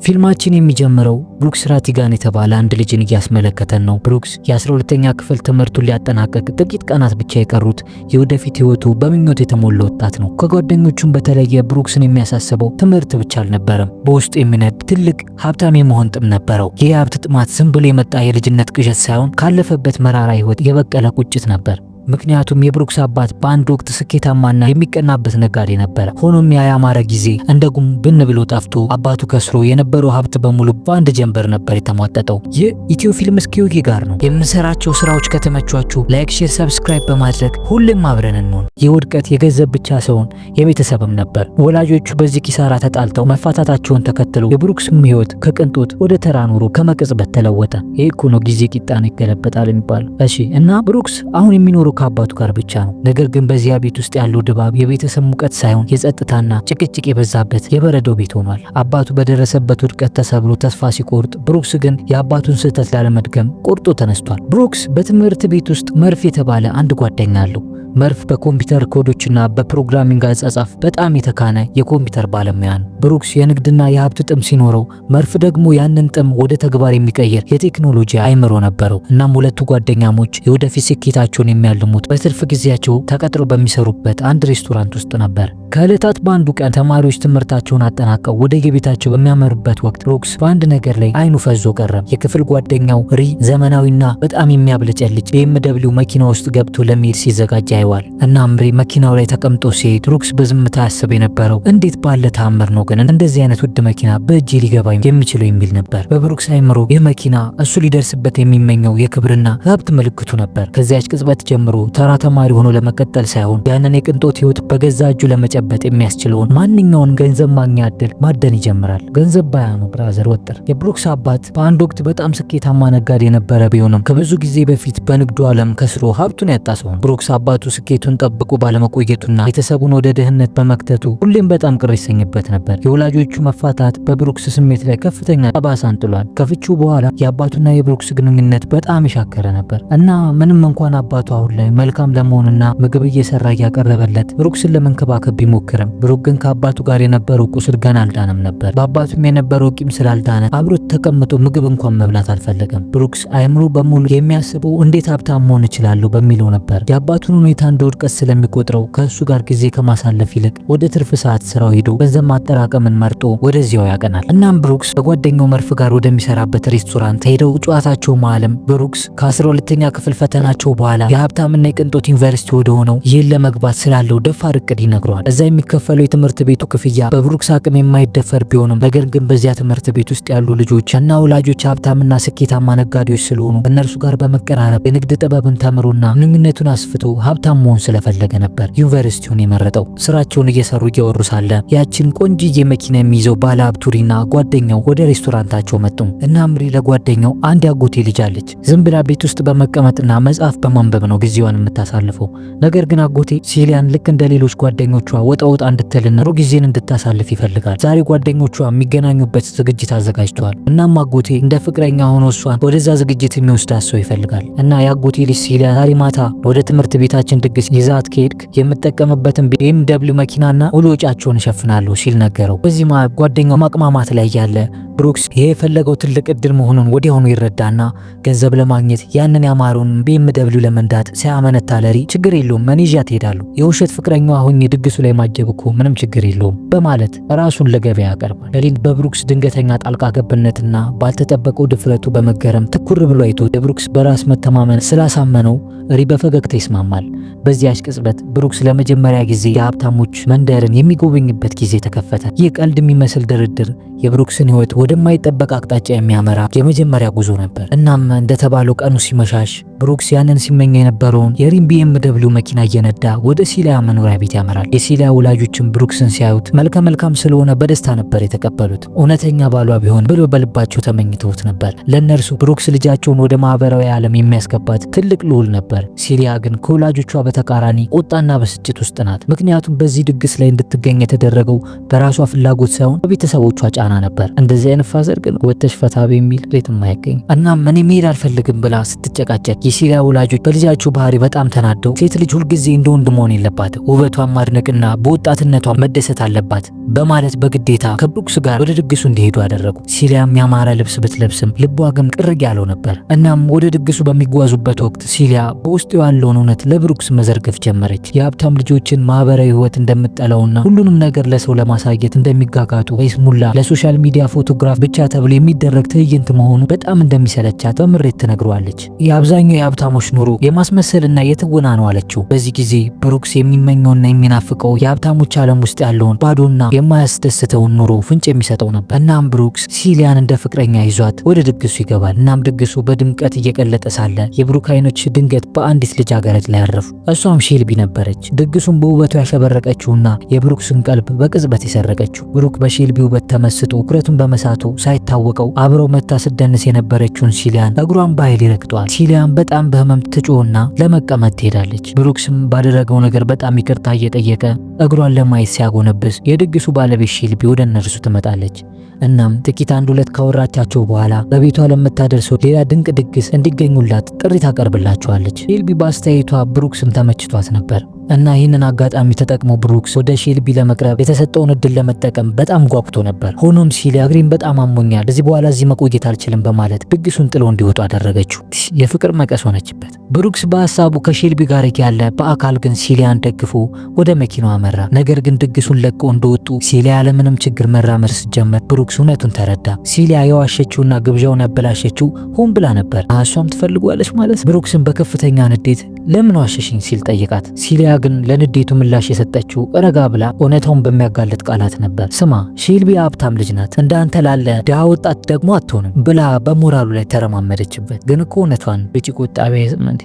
ፊልማችን የሚጀምረው ብሩክስ ራቲጋን የተባለ አንድ ልጅን እያስመለከተን ነው። ብሩክስ የ12ኛ ክፍል ትምህርቱን ሊያጠናቀቅ ጥቂት ቀናት ብቻ የቀሩት፣ የወደፊት ህይወቱ በምኞት የተሞላ ወጣት ነው። ከጓደኞቹም በተለየ ብሩክስን የሚያሳስበው ትምህርት ብቻ አልነበረም። በውስጡ የሚነድ ትልቅ ሀብታም የመሆን ጥም ነበረው። ይህ የሀብት ጥማት ዝም ብሎ የመጣ የልጅነት ቅዠት ሳይሆን ካለፈበት መራራ ህይወት የበቀለ ቁጭት ነበር። ምክንያቱም የብሩክስ አባት በአንድ ወቅት ስኬታማና የሚቀናበት ነጋዴ ነበረ። ሆኖም ያ ያማረ ጊዜ እንደ ጉም ብን ብሎ ጠፍቶ አባቱ ከስሮ የነበረው ሀብት በሙሉ በአንድ ጀንበር ነበር የተሟጠጠው። ይህ ኢትዮ ፊልም እስኪዮጊ ጋር ነው። የምንሰራቸው ስራዎች ከተመቿችሁ like፣ share፣ subscribe በማድረግ ሁሌም አብረን እንሆን። ይህ ውድቀት የገንዘብ ብቻ ሳይሆን የቤተሰብም ነበር። ወላጆቹ በዚህ ኪሳራ ተጣልተው መፋታታቸውን ተከትሎ የብሩክስም ህይወት ከቅንጦት ወደ ተራ ኑሮ ከመቅጽበት ተለወጠ። ይህ እኮ ነው ጊዜ ቂጣን ይገለበጣል የሚባለው። እሺ፣ እና ብሩክስ አሁን የሚኖረው ከአባቱ ጋር ብቻ ነው። ነገር ግን በዚያ ቤት ውስጥ ያለው ድባብ የቤተሰብ ሙቀት ሳይሆን የጸጥታና ጭቅጭቅ የበዛበት የበረዶ ቤት ሆኗል። አባቱ በደረሰበት ውድቀት ተሰብሮ ተስፋ ሲቆርጥ፣ ብሩክስ ግን የአባቱን ስህተት ላለመድገም ቆርጦ ተነስቷል። ብሩክስ በትምህርት ቤት ውስጥ መርፍ የተባለ አንድ ጓደኛ አለው። መርፍ በኮምፒውተር ኮዶችና በ programming አጻጻፍ በጣም የተካነ የኮምፒውተር ባለሙያ ነው። ብሩክስ የንግድና የሀብት ጥም ሲኖረው፣ መርፍ ደግሞ ያንን ጥም ወደ ተግባር የሚቀይር የቴክኖሎጂ አይምሮ ነበረው። እናም ሁለቱ ጓደኛሞች የወደፊት ስኬታቸውን የሚያልሙት በትርፍ ጊዜያቸው ተቀጥረው በሚሰሩበት አንድ ሬስቶራንት ውስጥ ነበር። ከዕለታት በአንዱ ቀን ተማሪዎች ትምህርታቸውን አጠናቀው ወደ የቤታቸው በሚያመሩበት ወቅት ብሩክስ በአንድ ነገር ላይ አይኑ ፈዞ ቀረ። የክፍል ጓደኛው ሪ ዘመናዊና በጣም የሚያብለጨልጭ BMW መኪና ውስጥ ገብቶ ለመሄድ ሲዘጋጅ ያየዋል። እናም ሪ መኪናው ላይ ተቀምጦ ሲሄድ ብሩክስ በዝምታ ያስብ የነበረው እንዴት ባለ ተአምር ነው ግን እንደዚህ አይነት ውድ መኪና በእጄ ሊገባ የሚችለው የሚል ነበር። በብሩክስ አይምሮ ይህ መኪና እሱ ሊደርስበት የሚመኘው የክብርና ሀብት ምልክቱ ነበር። ከዚያች ቅጽበት ጀምሮ ተራ ተማሪ ሆኖ ለመቀጠል ሳይሆን ያንን የቅንጦት ህይወት በገዛ እጁ ለመጨበጥ የሚያስችለውን ማንኛውን ገንዘብ ማግኛ እድል ማደን ይጀምራል። ገንዘብ ባያ ነው brother፣ ወጥር። የብሩክስ አባት በአንድ ወቅት በጣም ስኬታማ ነጋዴ የነበረ ቢሆንም ከብዙ ጊዜ በፊት በንግዱ ዓለም ከስሮ ሀብቱን ያጣ ሰው ነው። ብሩክስ አባቱ ስኬቱን ጠብቆ ባለመቆየቱና ቤተሰቡን ወደ ድህነት በመክተቱ ሁሌም በጣም ቅር ይሰኝበት ነበር። የወላጆቹ መፋታት በብሩክስ ስሜት ላይ ከፍተኛ ጠባሳን ጥሏል። ከፍቺው በኋላ የአባቱና የብሩክስ ግንኙነት በጣም የሻከረ ነበር እና ምንም እንኳን አባቱ አሁን ላይ መልካም ለመሆንና ምግብ እየሰራ እያቀረበለት ብሩክስን ለመንከባከብ ቢሞክርም ብሩክ ግን ከአባቱ ጋር የነበረው ቁስል ገና አልዳነም ነበር። በአባቱም የነበረው ቂም ስላልዳነ አብሮት ተቀምጦ ምግብ እንኳን መብላት አልፈለገም። ብሩክስ አእምሮ በሙሉ የሚያስበው እንዴት ሀብታም መሆን እችላለሁ በሚለው ነበር። የአባቱን ሁኔታ እንደ ውድቀት ስለሚቆጥረው ከእሱ ጋር ጊዜ ከማሳለፍ ይልቅ ወደ ትርፍ ሰዓት ስራው ሄዶ ገንዘብ ማጠራቀምን መርጦ ወደዚያው ያቀናል። እናም ብሩክስ ከጓደኛው መርፍ ጋር ወደሚሰራበት ሬስቶራንት ሄደው ጨዋታቸው መሃልም ብሩክስ ከ12ኛ ክፍል ፈተናቸው በኋላ የሀብታምና የቅንጦት ዩኒቨርሲቲ ወደ ሆነው ይህን ለመግባት ስላለው ደፋር እቅድ ይነግረዋል። እዛ የሚከፈለው የትምህርት ቤቱ ክፍያ በብሩክስ አቅም የማይደፈር ቢሆንም ነገር ግን በዚያ ትምህርት ቤት ውስጥ ያሉ ልጆች እና ወላጆች ሀብታምና ስኬታማ ነጋዴዎች ስለሆኑ ከእነርሱ ጋር በመቀራረብ የንግድ ጥበብን ተምሮና ግንኙነቱን አስፍቶ ሀብታም መሆን ስለፈለገ ነበር ዩኒቨርሲቲውን የመረጠው። ስራቸውን እየሰሩ እያወሩ ሳለ ያችን ቆንጅዬ መኪና የሚይዘው ባለ ሀብቱ ሪና ጓደኛው ወደ ሬስቶራንታቸው መጡ። እናም ሪ ለጓደኛው አንድ ያጎቴ ልጅ አለች፣ ዝም ብላ ቤት ውስጥ በመቀመጥና መጽሐፍ በማንበብ ነው ጊዜዋን የምታሳልፈው። ነገር ግን አጎቴ ሲሊያን ልክ እንደ ሌሎች ጓደኞቿ ወጣ ወጣ እንድትልና ጥሩ ጊዜን እንድታሳልፍ ይፈልጋል። ዛሬ ጓደኞቿ የሚገናኙበት ዝግጅት አዘጋጅተዋል። እናም አጎቴ እንደ ፍቅረኛ ሆኖ እሷን ወደዛ ዝግጅት የሚወስዳት ሰው ይፈልጋል። እና የአጎቴ ልጅ ሲሊያ ዛሬ ማታ ወደ ትምህርት ቤታችን ድግስ ይዛት ከሄድክ የምጠቀምበትን BMW መኪናና ሙሉ ወጪያቸውን እሸፍናለሁ ሲል ነገረው። በዚህ ጓደኛው ማቅማማት ላይ ያለ ብሩክስ ይሄ የፈለገው ትልቅ እድል መሆኑን ወዲያውኑ ይረዳና ገንዘብ ለማግኘት ያንን ያማረውን BMW ለመንዳት ሲያመነታ ለሪ ችግር የለውም፣ እኔ ይዣት እሄዳለሁ፣ የውሸት ፍቅረኛዋ ሆኜ ድግሱ ላይ ማጀብ እኮ ምንም ችግር የለውም በማለት ራሱን ለገበያ ያቀርባል። ለሪን በብሩክስ ድንገተኛ ጣልቃ ገብነትና ባልተጠበቀው ድፍረቱ በመገረም ትኩር ብሎ አይቶ የብሩክስ በራስ መተማመን ስላሳመነው ሪ በፈገግታ ይስማማል። በዚያች ቅጽበት ብሩክስ ለመጀመሪያ ጊዜ የሀብታሞች መንደርን የሚጎበኝበት ጊዜ ተከፈተ። ይህ ቀልድ የሚመስል ድርድር የብሩክስን ሕይወት ወደማይጠበቅ አቅጣጫ የሚያመራ የመጀመሪያ ጉዞ ነበር። እናም እንደተባለው ቀኑ ሲመሻሽ ብሩክስ ያንን ሲመኝ የነበረውን የሪን BMW መኪና እየነዳ ወደ ሲሊያ መኖሪያ ቤት ያመራል። የሲሊያ ወላጆችም ብሩክስን ሲያዩት መልከ መልካም ስለሆነ በደስታ ነበር የተቀበሉት። እውነተኛ ባሏ ቢሆን ብሎ በልባቸው ተመኝተውት ነበር። ለእነርሱ ብሩክስ ልጃቸውን ወደ ማህበራዊ ዓለም የሚያስገባት ትልቅ ልዑል ነበር። ሲሊያ ግን ከወላጆቿ በተቃራኒ ቁጣና ብስጭት ውስጥ ናት። ምክንያቱም በዚህ ድግስ ላይ እንድትገኝ የተደረገው በራሷ ፍላጎት ሳይሆን በቤተሰቦቿ ጫና ነበር። እንደዚህ አይነት father ግን ወተሽ ፈታ የሚል ቤትም አይገኝ። እናም እኔ መሄድ አልፈልግም ብላ ስትጨቃጨቅ የሲሊያ ወላጆች በልጃቸው ባህሪ በጣም ተናደው ሴት ልጅ ሁልጊዜ እንደ ወንድ መሆን የለባት፣ ውበቷን ማድነቅና በወጣትነቷ መደሰት አለባት በማለት በግዴታ ከብሩክስ ጋር ወደ ድግሱ እንዲሄዱ አደረጉ። ሲሊያም ያማረ ልብስ ብትለብስም ልቧ ግን ቅር ያለው ነበር። እናም ወደ ድግሱ በሚጓዙበት ወቅት ሲሊያ በውስጡ ያለውን እውነት ለብሩክስ መዘርገፍ ጀመረች። የሀብታም ልጆችን ማህበራዊ ህይወት እንደምጠላውና ሁሉንም ነገር ለሰው ለማሳየት እንደሚጋጋጡ በይስሙላ ለ social media ፎቶግራፍ ብቻ ተብሎ የሚደረግ ትዕይንት መሆኑ በጣም እንደሚሰለቻት በምሬት ትነግረዋለች። የአብዛኛው የሀብታሞች ኑሮ የማስመሰልና የትወና ነው አለችው። በዚህ ጊዜ ብሩክስ የሚመኘውና የሚናፍቀው የሀብታሞች ዓለም ውስጥ ያለውን ባዶና የማያስደስተውን ኑሮ ፍንጭ የሚሰጠው ነበር። እናም ብሩክስ ሲሊያን እንደ ፍቅረኛ ይዟት ወደ ድግሱ ይገባል። እናም ድግሱ በድምቀት እየቀለጠ ሳለ የብሩክ አይኖች ድንገት በአንዲት ልጃገረድ ላይ አረፉ። እሷም ሼልቢ ነበረች። ድግሱን በውበቱ ያሸበረቀችውና የብሩክስን ቀልብ በቅጽበት የሰረቀችው። ብሩክ በሼልቢ ውበት ተመስጦ ትኩረቱን በመሳቱ ሳይታወቀው አብረው መታ ስትደንስ የነበረችውን ሲሊያን እግሯን በኃይል ይረግጠዋል። ሲሊያን በጣም በህመም ትጮህና ለመቀመጥ ትሄዳለች። ብሩክስም ባደረገው ነገር በጣም ይቅርታ እየጠየቀ እግሯን ለማየት ሲያጎነብስ የድግሱ ባለቤት ሼልቢ ወደ እነርሱ ትመጣለች። እናም ጥቂት አንድ ሁለት ካወራቻቸው በኋላ በቤቷ ለምታደርሰው ሌላ ድንቅ ድግስ እንዲገኙላት ጥሪ ታቀርብላቸዋለች። ሼልቢ በአስተያየቷ ብሩክስን ተመችቷት ነበር እና ይህንን አጋጣሚ ተጠቅሞ ብሩክስ ወደ ሼልቢ ለመቅረብ የተሰጠውን እድል ለመጠቀም በጣም ጓጉቶ ነበር። ሆኖም ሲሊያ እግሬን በጣም አሞኛል፣ ከዚህ በኋላ እዚህ መቆየት አልችልም በማለት ድግሱን ጥሎ እንዲወጡ አደረገችው። የፍቅር መቀስ ሆነችበት። ብሩክስ በሀሳቡ ከሼልቢ ጋር ያለ፣ በአካል ግን ሲሊያን ደግፎ ወደ መኪናው አመራ። ነገር ግን ድግሱን ለቀው እንደወጡ ሲሊያ ያለምንም ችግር መራመድ ስትጀምር ብሩክስ እውነቱን ተረዳ። ሲሊያ የዋሸችውና ግብዣውን ያበላሸችው ሆን ብላ ነበር። እሷም ትፈልጓለች ማለት። ብሩክስን በከፍተኛ ንዴት ለምን ዋሸሽኝ ሲል ጠየቃት። ሲሊያ ግን ለንዴቱ ምላሽ የሰጠችው ረጋ ብላ እውነታውን በሚያጋልጥ ቃላት ነበር። ስማ ሼልቢ ሀብታም ልጅ ናት፣ እንዳንተ ላለ ድሃ ወጣት ደግሞ አትሆንም ብላ በሞራሉ ላይ ተረማመደችበት። ግን እኮ እውነቷን ብጭ ቆጣቢ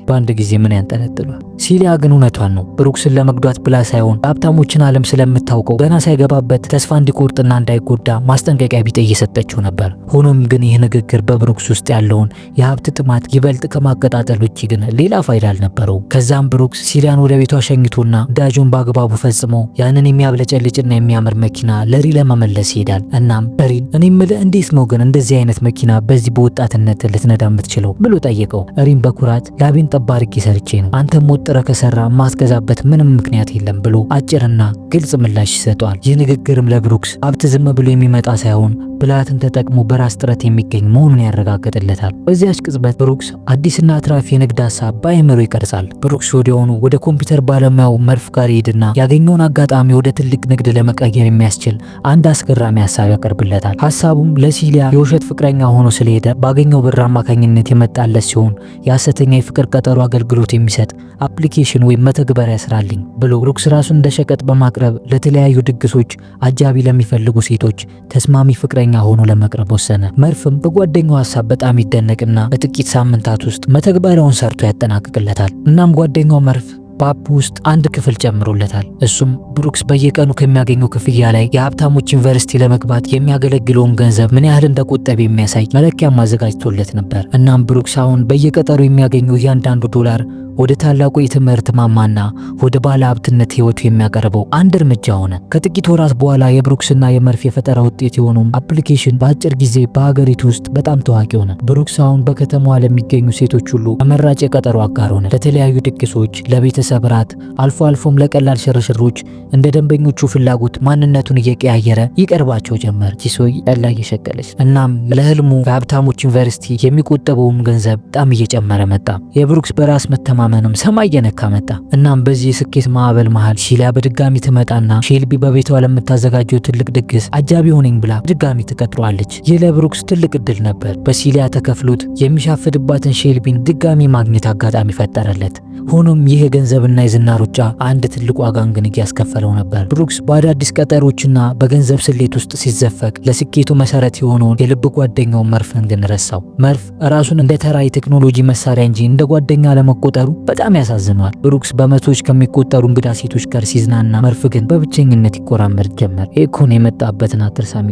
በአንድ ጊዜ ምን ያንጠለጥሏል? ሲሊያ ግን እውነቷን ነው። ብሩክስን ለመጉዳት ብላ ሳይሆን ሀብታሞችን ዓለም ስለምታውቀው ገና ሳይገባበት ተስፋ እንዲቆርጥና እንዳይጎዳ ማስጠንቀቂያ ቢጤ እየሰጠችው ነበር። ሆኖም ግን ይህ ንግግር በብሩክስ ውስጥ ያለውን የሀብት ጥማት ይበልጥ ከማቀጣጠል ውጭ ግን ሌላ ፋይዳ አልነበረው። ከዛም ብሩክስ ሲሊያን ወደ ቤቷ ሸኝቶና ግዳጁን በአግባቡ ፈጽሞ ያንን የሚያብለጨልጭና የሚያምር መኪና ለሪ ለመመለስ ይሄዳል። እናም ሪን እኔ የምልህ እንዴት ነው ግን እንደዚህ አይነት መኪና በዚህ በወጣትነት ልትነዳ የምትችለው ብሎ ጠየቀው። ሪን በኩራት ላቤን ጠብ አድርጌ ሰርቼ ነው፣ አንተም ወጥረህ ከሰራ ማትገዛበት ምንም ምክንያት የለም ብሎ አጭርና ግልጽ ምላሽ ይሰጠዋል። ይህ ንግግርም ለብሩክስ ሀብት ዝም ብሎ የሚመጣ ሳይሆን ብልሃትን ተጠቅሞ በራስ ጥረት የሚገኝ መሆኑን ያረጋግጥለታል። በዚያች ቅጽበት ብሩክስ አዲስና አትራፊ የንግድ ሀሳብ በአእምሮ ይቀርጻል። ብሩክስ ወዲያውኑ ወደ ኮምፒውተር ባለሙያው መርፍ ጋር ይሄድና ያገኘውን አጋጣሚ ወደ ትልቅ ንግድ ለመቀየር የሚያስችል አንድ አስገራሚ ሀሳብ ያቀርብለታል። ሀሳቡም ለሲሊያ የውሸት ፍቅረኛ ሆኖ ስለሄደ ባገኘው ብር አማካኝነት የመጣለት ሲሆን የሐሰተኛ የፍቅር ቀጠሮ አገልግሎት የሚሰጥ application ወይም መተግበሪያ ስራልኝ ብሎ ብሩክስ ራሱን እንደ ሸቀጥ በማቅረብ ለተለያዩ ድግሶች አጃቢ ለሚፈልጉ ሴቶች ተስማሚ ፍቅረኛ ሆኖ ለመቅረብ ወሰነ። መርፍም በጓደኛው ሀሳብ በጣም ይደነቅና በጥቂት ሳምንታት ውስጥ መተግበሪያውን ሰርቶ ያጠናቅቅለታል። እናም ጓደኛው መርፍ በ app ውስጥ አንድ ክፍል ጨምሮለታል። እሱም ብሩክስ በየቀኑ ከሚያገኘው ክፍያ ላይ የሀብታሞች ዩኒቨርሲቲ ለመግባት የሚያገለግለውን ገንዘብ ምን ያህል እንደቆጠበ የሚያሳይ መለኪያም አዘጋጅቶለት ነበር። እናም ብሩክስ አሁን በየቀጠሩ የሚያገኘው እያንዳንዱ ዶላር ወደ ታላቁ የትምህርት ማማና ወደ ባለ ሀብትነት ህይወቱ የሚያቀርበው አንድ እርምጃ ሆነ። ከጥቂት ወራት በኋላ የብሩክስና የመርፍ የፈጠራ ውጤት የሆነው application በአጭር ጊዜ በሀገሪቱ ውስጥ በጣም ታዋቂ ሆነ። ብሩክስ አሁን በከተማዋ ለሚገኙ ሴቶች ሁሉ ተመራጭ የቀጠሮ አጋር ሆነ። ለተለያዩ ድግሶች፣ ለቤተሰብ ራት፣ አልፎ አልፎም ለቀላል ሽርሽሮች እንደ ደንበኞቹ ፍላጎት ማንነቱን እየቀያየረ ይቀርባቸው ጀመር። ቺሶይ ጠላ እየሸቀለች እናም ለህልሙ ከሀብታሞች ዩኒቨርሲቲ የሚቆጠበውም ገንዘብ በጣም እየጨመረ መጣ። የብሩክስ በራስ መተማመንም ሰማይ እየነካ መጣ። እናም በዚህ የስኬት ማዕበል መሃል ሺላ በድጋሚ ትመጣና ሼልቢ በቤቷ ለምታዘጋጀው ትልቅ ድግስ አጃቢ ሆነኝ ብላ ድጋሚ ትቀጥሯለች። ይህ ለብሩክስ ትልቅ እድል ነበር። በሲሊያ ተከፍሎት የሚሻፍድባትን ሼልቢን ድጋሚ ማግኘት አጋጣሚ ፈጠረለት። ሆኖም ይህ የገንዘብና የዝና ሩጫ አንድ ትልቅ ዋጋን ግን እያስከፈለው ነበር። ብሩክስ በአዳዲስ ቀጠሮችና በገንዘብ ስሌት ውስጥ ሲዘፈቅ ለስኬቱ መሰረት የሆነውን የልብ ጓደኛውን መርፍን ግን ረሳው። መርፍ ራሱን እንደ ተራ የቴክኖሎጂ መሳሪያ እንጂ እንደ ጓደኛ ለመቆጠሩ በጣም ያሳዝነዋል። ብሩክስ በመቶዎች ከሚቆጠሩ እንግዳ ሴቶች ጋር ሲዝናና፣ መርፍ ግን በብቸኝነት ይቆራመድ ጀመር። ኤኮን የመጣበትን አትርሳሚ።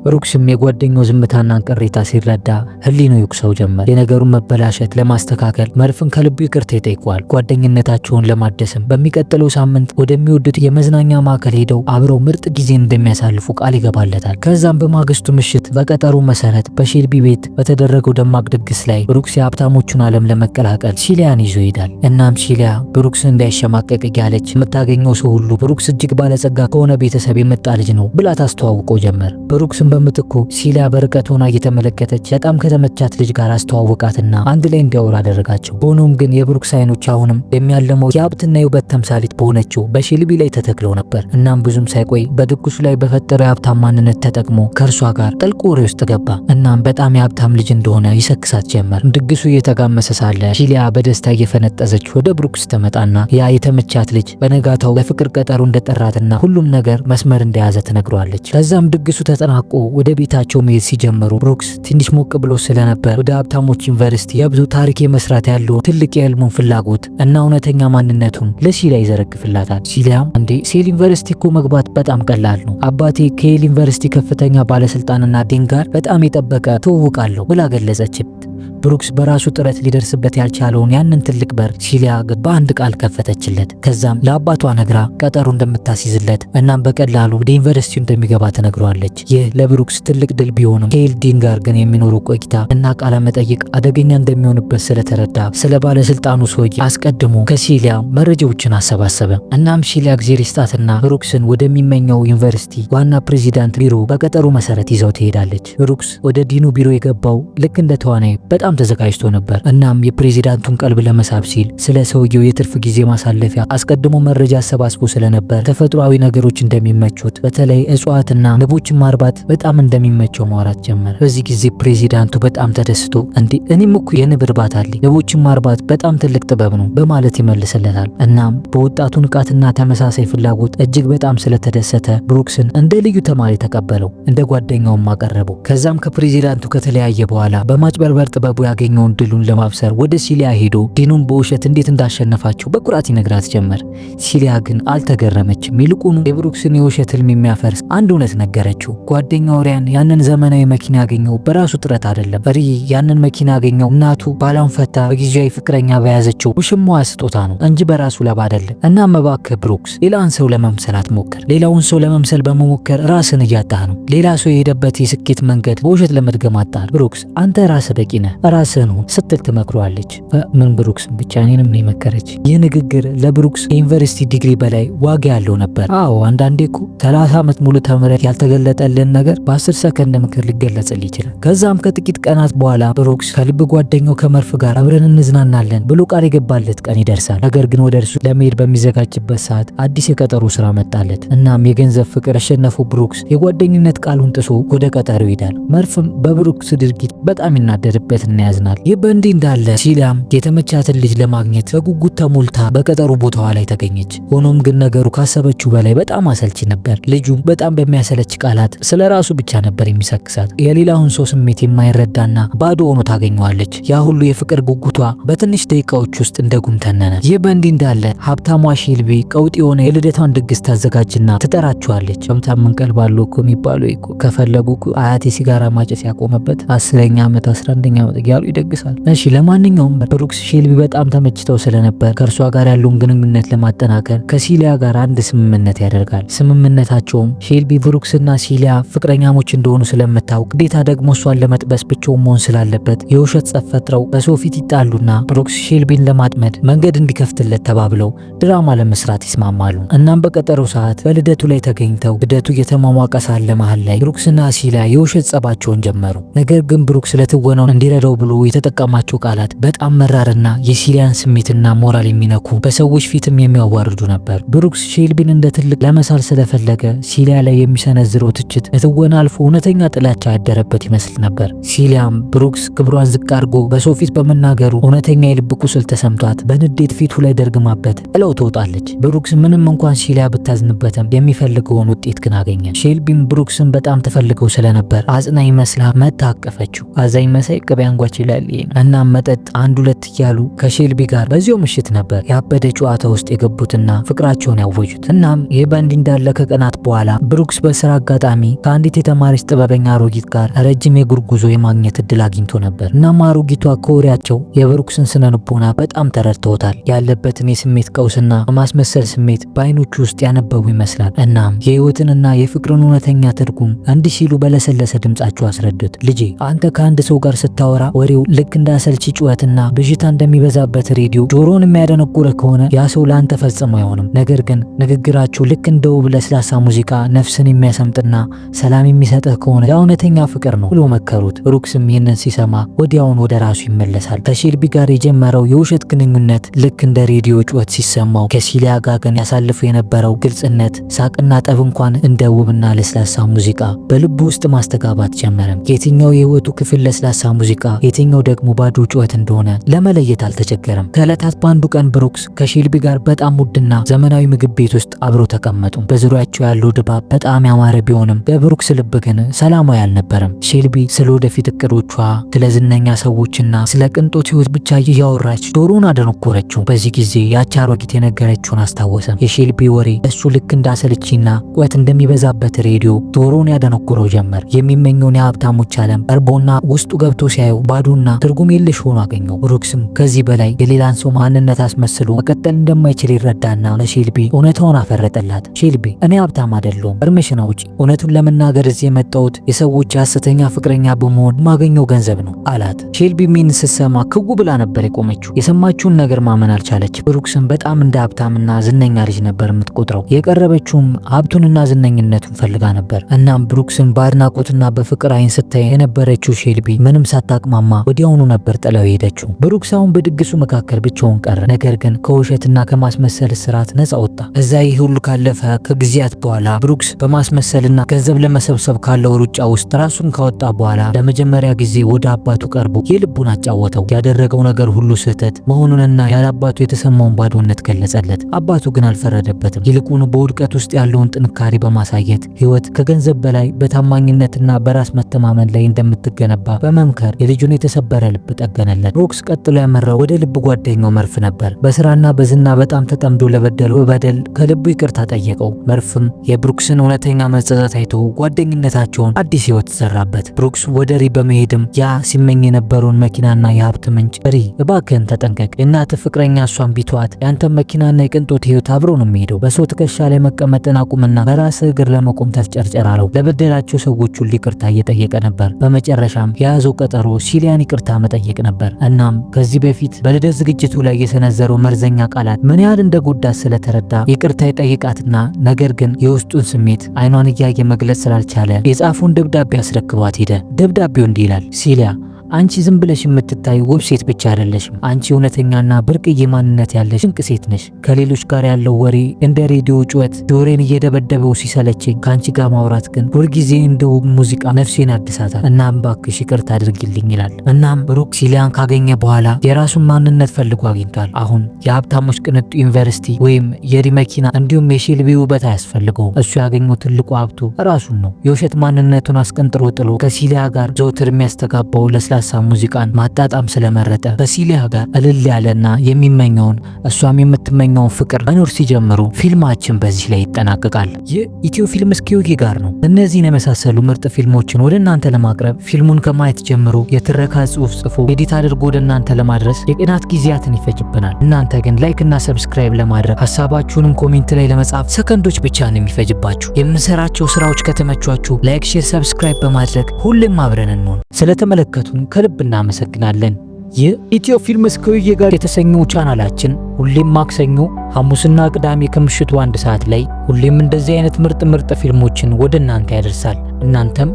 ብሩክስም የጓደኛው ዝምታና ቅሬታ ሲረዳ ህሊናው ይወቅሰው ጀመር። የነገሩን መበላሸት ለማስተካከል መርፍን ከልቡ ይቅርታ ይጠይቀዋል። ጓደኝነታቸውን ለማደስም በሚቀጥለው ሳምንት ወደሚወዱት የመዝናኛ ማዕከል ሄደው አብረው ምርጥ ጊዜን እንደሚያሳልፉ ቃል ይገባለታል። ከዛም በማግስቱ ምሽት በቀጠሩ መሰረት በሼልቢ ቤት በተደረገው ደማቅ ድግስ ላይ ብሩክስ የሀብታሞቹን ዓለም ለመቀላቀል ሲሊያን ይዞ ይሄዳል። እናም ሲሊያ ብሩክስ እንዳይሸማቀቅ እያለች የምታገኘው ሰው ሁሉ ብሩክስ እጅግ ባለጸጋ ከሆነ ቤተሰብ የመጣ ልጅ ነው ብላ ታስተዋውቀው ጀመር። ብሩክስን በምትኩ ሲሊያ በርቀት ሆና እየተመለከተች በጣም ከተመቻት ልጅ ጋር አስተዋወቃትና አንድ ላይ እንዲያወሩ አደረጋቸው። ሆኖም ግን የብሩክስ አይኖች አሁንም የሚያለመው የሀብትና የውበት ተምሳሌት በሆነችው በሼልቢ ላይ ተተክለው ነበር። እናም ብዙም ሳይቆይ በድግሱ ላይ በፈጠረው የሀብታም ማንነት ተጠቅሞ ከእርሷ ጋር ጥልቅ ወሬ ውስጥ ገባ። እናም በጣም የሀብታም ልጅ እንደሆነ ይሰክሳት ጀመር። ድግሱ እየተጋመሰ ሳለ ሲሊያ በደስታ እየፈነጠዘች ወደ ብሩክስ ትመጣና ያ የተመቻት ልጅ በነጋታው ለፍቅር ቀጠሮ እንደጠራትና ሁሉም ነገር መስመር እንደያዘ ትነግረዋለች። ከዛም ድግሱ ተጠናቆ ወደ ቤታቸው መሄድ ሲጀምሩ ብሩክስ ትንሽ ሞቅ ብሎ ስለነበር ወደ ሀብታሞች ዩኒቨርሲቲ የብዙ ታሪክ የመስራት ያለው ትልቅ የህልሙን ፍላጎት እና እውነተኛ ማንነቱን ለሲሊያ ይዘረግፍላታል። ሲሊያም እንዴ ሴል ዩኒቨርሲቲ እኮ መግባት በጣም ቀላል ነው፣ አባቴ ከዬል ዩኒቨርሲቲ ከፍተኛ ባለስልጣንና ዲን ጋር በጣም የጠበቀ ትውውቅ አለው ብላ ገለጸችበት። ብሩክስ በራሱ ጥረት ሊደርስበት ያልቻለውን ያንን ትልቅ በር ሲሊያ በአንድ ቃል ከፈተችለት። ከዛም ለአባቷ ነግራ ቀጠሮ እንደምታስይዝለት እናም በቀላሉ ወደ ዩኒቨርሲቲው እንደሚገባ ትነግረዋለች። ይህ ለብሩክስ ትልቅ ድል ቢሆንም ከዬል ዲን ጋር ግን የሚኖረው ቆይታ እና ቃለ መጠይቅ አደገኛ እንደሚሆንበት ስለተረዳ ስለ ባለስልጣኑ ሰውዬ አስቀድሞ ከሲሊያ መረጃዎችን አሰባሰበ። እናም ሲሊያ እግዜር ይስጣትና ብሩክስን ወደሚመኘው ዩኒቨርሲቲ ዋና ፕሬዚዳንት ቢሮ በቀጠሮ መሰረት ይዘው ትሄዳለች። ብሩክስ ወደ ዲኑ ቢሮ የገባው ልክ እንደ ተዋናይ በጣም ተዘጋጅቶ ነበር። እናም የፕሬዚዳንቱን ቀልብ ለመሳብ ሲል ስለ ሰውየው የትርፍ ጊዜ ማሳለፊያ አስቀድሞ መረጃ አሰባስቦ ስለነበር ተፈጥሯዊ ነገሮች እንደሚመቹት በተለይ እጽዋትና ንቦችን ማርባት በጣም እንደሚመቸው ማውራት ጀመረ። በዚህ ጊዜ ፕሬዚዳንቱ በጣም ተደስቶ እንዴ እኔም እኮ የንብ እርባታ አለኝ፣ ንቦችን ማርባት በጣም ትልቅ ጥበብ ነው በማለት ይመልስለታል። እናም በወጣቱ ንቃትና ተመሳሳይ ፍላጎት እጅግ በጣም ስለተደሰተ ብሩክስን እንደ ልዩ ተማሪ ተቀበለው፣ እንደ ጓደኛውም አቀረበው። ከዛም ከፕሬዚዳንቱ ከተለያየ በኋላ በማጭበርበር ጥበቡ ያገኘውን ድሉን ለማብሰር ወደ ሲሊያ ሄዶ ዲኑን በውሸት እንዴት እንዳሸነፋቸው በኩራት ይነግራት ጀመር። ሲሊያ ግን አልተገረመችም። ይልቁኑ የብሩክስን የውሸት ህልም የሚያፈርስ አንድ እውነት ነገረችው። ጓደኛው ሪያን ያንን ዘመናዊ መኪና ያገኘው በራሱ ጥረት አይደለም። ሪ ያንን መኪና ያገኘው እናቱ ባሏን ፈታ በጊዜያዊ ፍቅረኛ በያዘችው ውሽማዋ ስጦታ ነው እንጂ በራሱ ላብ አይደለም። እናም እባክህ ብሩክስ ሌላን ሰው ለመምሰል አትሞክር። ሌላውን ሰው ለመምሰል በመሞከር ራስን እያጣህ ነው። ሌላ ሰው የሄደበት የስኬት መንገድ በውሸት ለመድገም አጣር። ብሩክስ አንተ ራስህ በቂ ነህ፣ ራስህን ሁን ስትል ትመክረዋለች። ምን ብሩክስ ብቻ እኔንም ነው የመከረች። ይህ ንግግር ለብሩክስ ከዩኒቨርሲቲ ዲግሪ በላይ ዋጋ ያለው ነበር። አዎ አንዳንዴ እኮ 30 ዓመት ሙሉ ተምረህ ያልተገለጠልን ነገር በ10 ሰከንድ ምክር ሊገለጽልህ ይችላል። ከዛም ከጥቂት ቀናት በኋላ ብሩክስ ከልብ ጓደኛው ከመርፍ ጋር አብረን እንዝናናለን ብሎ ቃል የገባለት ቀን ይደርሳል። ነገር ግን ወደ እርሱ ለመሄድ በሚዘጋጅበት ሰዓት አዲስ የቀጠሮ ስራ መጣለት። እናም የገንዘብ ፍቅር ያሸነፈው ብሩክስ የጓደኝነት ቃሉን ጥሶ ወደ ቀጠሮ ይሄዳል። መርፍም በብሩክስ ድርጊት በጣም ይናደድበትና ያዝናል። ይህ በእንዲህ እንዳለ ሲሊያም የተመቻትን ልጅ ለማግኘት በጉጉት ተሞልታ በቀጠሮ ቦታዋ ላይ ተገኘች። ሆኖም ግን ነገሩ ካሰበችው በላይ በጣም አሰልቺ ነበር። ልጁ በጣም በሚያሰለች ቃላት ስለ ራሱ ብቻ ነበር የሚሰክሳት። የሌላውን ሰው ስሜት የማይረዳና ባዶ ሆኖ ታገኘዋለች። ያ ሁሉ የፍቅር ጉጉቷ በትንሽ ደቂቃዎች ውስጥ እንደ ጉም ተነነ። ይህ በእንዲህ እንዳለ ሀብታሟ ሼልቢ ቀውጥ የሆነ የልደቷን ድግስ ታዘጋጅና ትጠራቸዋለች። ሀብታም ምን ቀልብ አለው እኮ የሚባለው እኮ ከፈለጉ አያቴ ሲጋራ ማጨስ ያቆመበት 10ኛ ዓመት 11ኛ ዓመት እያሉ ይደግሳል። እሺ ለማንኛውም ብሩክስ ሼልቢ በጣም ተመችተው ስለነበር ከእርሷ ጋር ያለውን ግንኙነት ለማጠናከር ከሲሊያ ጋር አንድ ስምምነት ያደርጋል። ስምምነታቸውም ሼልቢ ብሩክስና ሲሊያ ፍቅረኛሞች እንደሆኑ ስለምታውቅ ግዴታ ደግሞ እሷን ለመጥበስ ብቻውን መሆን ስላለበት የውሸት ጸብ ፈጥረው በሰው ፊት ይጣሉና ብሩክስ ሼልቢን ለማጥመድ መንገድ እንዲከፍትለት ተባብለው ድራማ ለመስራት ይስማማሉ። እናም በቀጠሮው ሰዓት በልደቱ ላይ ተገኝተው ልደቱ እየተሟሟቀ ሳለ መሃል ላይ ብሩክስና ሲሊያ የውሸት ጸባቸውን ጀመሩ። ነገር ግን ብሩክስ ለትወናው እንዲረዳው ብሎ የተጠቀማቸው ቃላት በጣም መራርና የሲሊያን ስሜትና ሞራል የሚነኩ በሰዎች ፊትም የሚያዋርዱ ነበር። ብሩክስ ሼልቢን እንደ ትልቅ ለመሳል ስለፈለገ ሲሊያ ላይ የሚሰነዝረው ትችት ከትወና አልፎ እውነተኛ ጥላቻ ያደረበት ይመስል ነበር። ሲሊያም ብሩክስ ክብሯን ዝቅ አድርጎ በሰው ፊት በመናገሩ እውነተኛ የልብ ቁስል ተሰምቷት በንዴት ፊቱ ላይ ደርግማበት ጥለው ትወጣለች። ብሩክስ ምንም እንኳን ሲሊያ ብታዝንበትም የሚፈልገውን ውጤት ግን አገኘ። ሼልቢም ብሩክስን በጣም ትፈልገው ስለነበር አጽናኝ መስላ መታ አቀፈችው። አዛኝ መሳይ ቅቤ አንጓ ይችላል። እናም መጠጥ አንድ ሁለት እያሉ ከሼልቢ ጋር በዚያው ምሽት ነበር ያበደ ጨዋታ ውስጥ የገቡትና ፍቅራቸውን ያወጁት። እናም ይህ በእንዲህ እንዳለ ከቀናት በኋላ ብሩክስ በስራ አጋጣሚ ከአንዲት የተማረች ጥበበኛ አሮጊት ጋር ረጅም የእግር ጉዞ የማግኘት እድል አግኝቶ ነበር። እናም አሮጊቷ ከወሬያቸው የብሩክስን ስነ ልቦና በጣም ተረድተውታል። ያለበትን የስሜት ቀውስና የማስመሰል ስሜት በአይኖቹ ውስጥ ያነበቡ ይመስላል። እናም የህይወትንና የፍቅርን እውነተኛ ትርጉም እንዲህ ሲሉ በለሰለሰ ድምጻቸው አስረዱት። ልጄ፣ አንተ ከአንድ ሰው ጋር ስታወራ ወሬው ልክ እንደ አሰልቺ ጩኸትና ብዥታ እንደሚበዛበት ሬዲዮ ጆሮን የሚያደነቁርህ ከሆነ ያ ሰው ለአንተ ፈጽሞ አይሆንም። ነገር ግን ንግግራችሁ ልክ እንደ ውብ ለስላሳ ሙዚቃ ነፍስን የሚያሰምጥና ሰላም የሚሰጥህ ከሆነ ያ እውነተኛ ፍቅር ነው ብሎ መከሩት። ብሩክስም ይህንን ሲሰማ ወዲያውን ወደ ራሱ ይመለሳል። ከሼልቢ ጋር የጀመረው የውሸት ግንኙነት ልክ እንደ ሬዲዮ ጩኸት ሲሰማው፣ ከሲሊያ ጋር ግን ያሳልፈው የነበረው ግልጽነት፣ ሳቅና ጠብ እንኳን እንደ ውብና ለስላሳ ሙዚቃ በልቡ ውስጥ ማስተጋባት ጀመረ። የትኛው የህይወቱ ክፍል ለስላሳ ሙዚቃ፣ የትኛው ደግሞ ባዶ ጩኸት እንደሆነ ለመለየት አልተቸገረም። ከዕለታት በአንዱ ቀን ብሩክስ ከሼልቢ ጋር በጣም ውድና ዘመናዊ ምግብ ቤት ውስጥ አብረው ተቀመጡ። በዙሪያቸው ያለው ድባብ በጣም ያማረ ቢሆንም በብሩክስ ልብ ግን ሰላማዊ አልነበረም። ሼልቢ ስለ ወደፊት እቅዶቿ፣ ስለ ዝነኛ ሰዎችና ስለ ቅንጦት ህይወት ብቻ እያወራች ጆሮውን አደነቆረችው። በዚህ ጊዜ ያቺ አሮጊት የነገረችውን አስታወሰ። የሼልቢ ወሬ እሱ ልክ እንዳሰልቺና ጩኸት እንደሚበዛበት ሬዲዮ ጆሮውን ያደነቆረው ጀመር። የሚመኘውን የሀብታሞች ዓለም ቀርቦና ውስጡ ገብቶ ሲያየው ባዶና ትርጉም የለሽ ሆኖ አገኘው። ብሩክስም ከዚህ በላይ የሌላን ሰው ማንነት አስመስሎ መቀጠል እንደማይችል ይረዳና ለሼልቢ እውነታውን አፈረጠላት። ሼልቢ፣ እኔ ሀብታም አይደለሁም፣ እርምሽን አውጪ። እውነቱን ለመናገር እዚህ የመጣሁት የሰዎች የሐሰተኛ ፍቅረኛ በመሆን ማገኘው ገንዘብ ነው አላት። ሼልቢ ይህን ስትሰማ ክው ብላ ነበር የቆመችው። የሰማችውን ነገር ማመን አልቻለች። ብሩክስን በጣም እንደ ሀብታምና ዝነኛ ልጅ ነበር የምትቆጥረው። የቀረበችውም ሀብቱንና ዝነኝነቱን ፈልጋ ነበር። እናም ብሩክስን በአድናቆትና በፍቅር አይን ስታይ የነበረችው ሼልቢ ምንም ሳታቅማማ ወዲያውኑ ነበር ጥለው የሄደችው። ብሩክስ አሁን በድግሱ መካከል ብቻውን ቀረ። ነገር ግን ከውሸትና ከማስመሰል ስርዓት ነፃ ወጣ። እዛ ይህ ሁሉ ካለፈ ከጊዜያት በኋላ ብሩክስ በማስመሰልና ገንዘብ ለመሰብሰብ ካለው ሩጫ ውስጥ ራሱን ካወጣ በኋላ ለመጀመሪያ ጊዜ ወደ አባቱ ቀርቦ የልቡን አጫወተው። ያደረገው ነገር ሁሉ ስህተት መሆኑንና ያለ አባቱ የተሰማውን ባዶነት ገለጸለት። አባቱ ግን አልፈረደበትም። ይልቁን በውድቀት ውስጥ ያለውን ጥንካሬ በማሳየት ህይወት ከገንዘብ በላይ በታማኝነትና በራስ መተማመን ላይ እንደምትገነባ በመምከር የልጁን የተሰበረ ልብ ጠገነለት። ብሩክስ ቀጥሎ ያመራው ወደ ልብ ጓደኛው መርፍ ነበር። በስራና በዝና በጣም ተጠምዶ ለበደለው በደል ከልቡ ይቅርታ ጠየቀው። መርፍም የብሩክስን እውነተኛ መጸጸት አይቶ ጓደኝነታቸውን አዲስ ህይወት ዘራበት። ብሩክስ ወደ ሪ በመሄድም ያ ሲመኝ የነበረውን መኪናና የሀብት ምንጭ ሪ፣ እባክህን ተጠንቀቅ፣ የእናትህ ፍቅረኛ እሷን ቢተዋት ያንተን መኪናና የቅንጦት ህይወት አብሮ ነው የሚሄደው። በሰው ትከሻ ላይ መቀመጥን አቁምና በራስህ እግር ለመቆም ተፍጨርጨር አለው። ለበደላቸው ሰዎች ሁሉ ይቅርታ እየጠየቀ ነበር። በመጨረሻም የያዘው ቀጠሮ ሲሊያን ይቅርታ መጠየቅ ነበር። እናም ከዚህ በፊት በልደት ዝግጅቱ ላይ የሰነዘረው መርዘኛ ቃላት ምን ያህል እንደጎዳት ስለተረዳ ይቅርታ ይጠይቃትና ነገር ግን የውስጡን ስሜት አይኗን እያየ መግለጽ ስላልቻለ የጻፈውን ደብዳቤ አስረክቧት ሄደ። ደብዳቤው እንዲህ ይላል። ሲሊያ፣ አንቺ ዝም ብለሽ የምትታይ ውብ ሴት ብቻ አይደለሽም። አንቺ እውነተኛና ብርቅዬ ማንነት ያለሽ ድንቅ ሴት ነሽ። ከሌሎች ጋር ያለው ወሬ እንደ ሬዲዮ ጩኸት ጆሮዬን እየደበደበው ሲሰለቸኝ፣ ከአንቺ ጋር ማውራት ግን ሁልጊዜ እንደ ውብ ሙዚቃ ነፍሴን ያድሳታል። እናም ባክሽ ይቅርታ አድርጊልኝ ይላል። እናም ብሩክ ሲሊያን ካገኘ በኋላ የራሱን ማንነት ፈልጎ አግኝቷል። አሁን የሀብታሞች ቅንጡ ዩኒቨርሲቲ ወይም የሪ መኪና እንዲሁም የሼልቢ ውበት አያስፈልገውም። እሱ ያገኘው ትልቁ ሀብቱ ራሱን ነው። የውሸት ማንነቱን አስቀንጥሮ ጥሎ ከሲሊያ ጋር ዘውትር የሚያስተጋባው ለስላሳ ሙዚቃን ማጣጣም ስለመረጠ ከሲሊያ ጋር እልል ያለና የሚመኘውን እሷም የምትመኘውን ፍቅር መኖር ሲጀምሩ ፊልማችን በዚህ ላይ ይጠናቀቃል። ይህ ኢትዮ ፊልም እስኪዮጊ ጋር ነው። እነዚህን የመሳሰሉ ምርጥ ፊልሞችን ወደ እናንተ ለማቅረብ ፊልሙን ከማየት ጀምሮ የትረካ ጽሁፍ ጽፎ edit አድርጎ ወደ እናንተ ለማድረስ የቀናት ጊዜያትን ይፈጅብናል። እናንተ ግን like እና subscribe ለማድረግ፣ ሀሳባችሁንም comment ላይ ለመጻፍ ሰከንዶች ብቻ ነው የሚፈጅባችሁ። የምንሰራቸው ስራዎች ከተመቿችሁ like፣ share፣ subscribe በማድረግ ሁሌም አብረን እንሆን። ስለተመለከቱን ከልብ እናመሰግናለን። ይህ ኢትዮ ፊልም እስከውዬ ጋር የተሰኘው ቻናላችን ሁሌም ማክሰኞ፣ ሐሙስና ቅዳሜ ከምሽቱ 1 ሰዓት ላይ ሁሌም እንደዚህ አይነት ምርጥ ምርጥ ፊልሞችን ወደ እናንተ ያደርሳል። እናንተም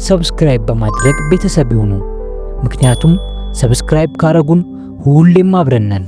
subscribe በማድረግ ቤተሰብ ይሁኑ። ምክንያቱም subscribe ካረጉን ሁሌም አብረን ነን።